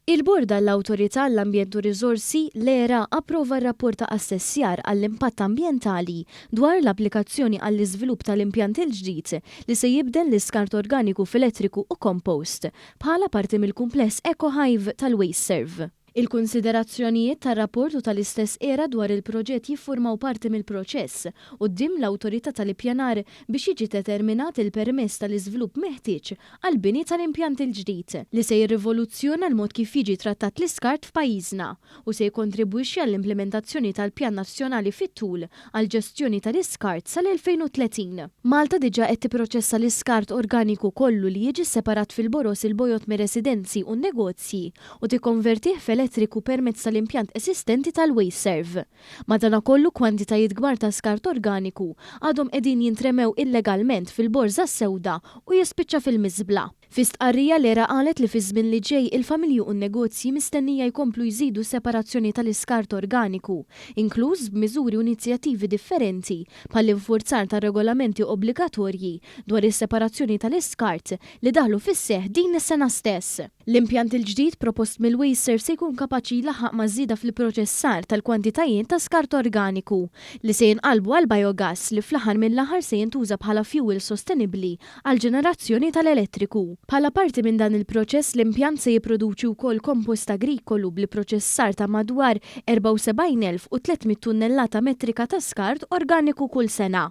Il-Bord għall-Awtorità għall-Ambjent u Riżorsi, l-ERA, approva r-rapport ta' assessjar għall-impatt ambjentali dwar l-applikazzjoni għall-iżvilupp tal-impjant il-ġdid li se jibdel l-iskart organiku f'elettriku u kompost bħala parti mill-kumpless EcoHive tal-WasteServ. Il-kunsiderazzjonijiet tar-rapport u tal-istess ERA dwar il-proġett jiffurmaw parti mill-proċess quddiem l-Awtorità tal-Ippjanar biex jiġi determinat il-permess tal-iżvilupp meħtieġ għall-bini tal-impjant il-ġdid, li se jirrivoluzzjona l-mod kif jiġi trattat l-iskart f'pajjiżna u se jikkontribwixxi għall-implimentazzjoni tal-Pjan Nazzjonali fit-tul għall-ġestjoni tal-iskart sal-2030. Malta diġà qed tipproċessa l-iskart organiku kollu li jiġi sseparat fil-boroż il-bojod mir-residenzi u n-negozji u tikkonvertih f'elettriku permezz tal-impjant eżistenti tal-WasteServ. Madanakollu, kwantitajiet kbar ta' skart organiku għadhom qegħdin jintremew illegalment fil-borża s-sewda u jispiċċa fil-miżbla. Fi stqarrija, l-ERA qalet li fiż-żmien li ġej il-familji u n-negozji mistennija jkomplu jżidu s-separazzjoni tal-iskart organiku, inkluż b'miżuri u inizjattivi differenti bħall-infurzar ta' regolamenti obbligatorji dwar is-separazzjoni tal-iskart li daħlu fis-seħħ din is-sena stess. L-impjant il-ġdid propost mill-WasteServ se jkun kapaċi jlaħħaq maż-żieda fl-ipproċessar tal-kwantitajiet ta' skart organiku li se jinqalbu għal biogas li fl-aħħar mill-aħħar se jintuża bħala fjuwil sostenibbli għall-ġenerazzjoni tal-elettriku. Bħala parti minn dan il-proċess l-impjant se jipproduċi wkoll kompost agrikolu bl-ipproċessar ta' madwar 74,300 tunnellata metrika ta' skart organiku kull sena.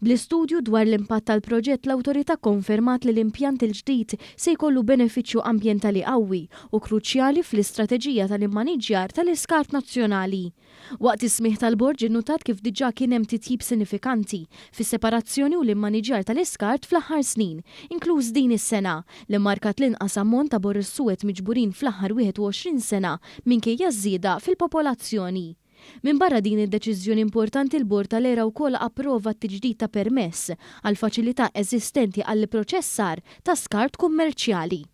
Bl-istudju dwar l-impatt tal-proġett l-Awtorità kkonfermat li l-impjant il-ġdid se jkollu benefiċċju ambjentali qawwi u kruċjali fl-istrateġija tal-immaniġġjar tal-iskart nazzjonali. Waqt is-smigħ tal-Bord ġie nnutat kif diġà kien hemm titjib sinifikanti fis-separazzjoni u l-immaniġġjar tal-iskart fl-aħħar snin, inkluż din is-sena, li mmarkat l-inqas ammont ta' boroż suwed miġburin fl-aħħar 21 sena minkejja ż-żieda fil-popolazzjoni. Minbarra din id-deċiżjoni importanti l-Bord tal-ERA wkoll approva t-tiġdid ta' permess għal faċilità eżistenti għall-ipproċessar ta' skart kummerċjali.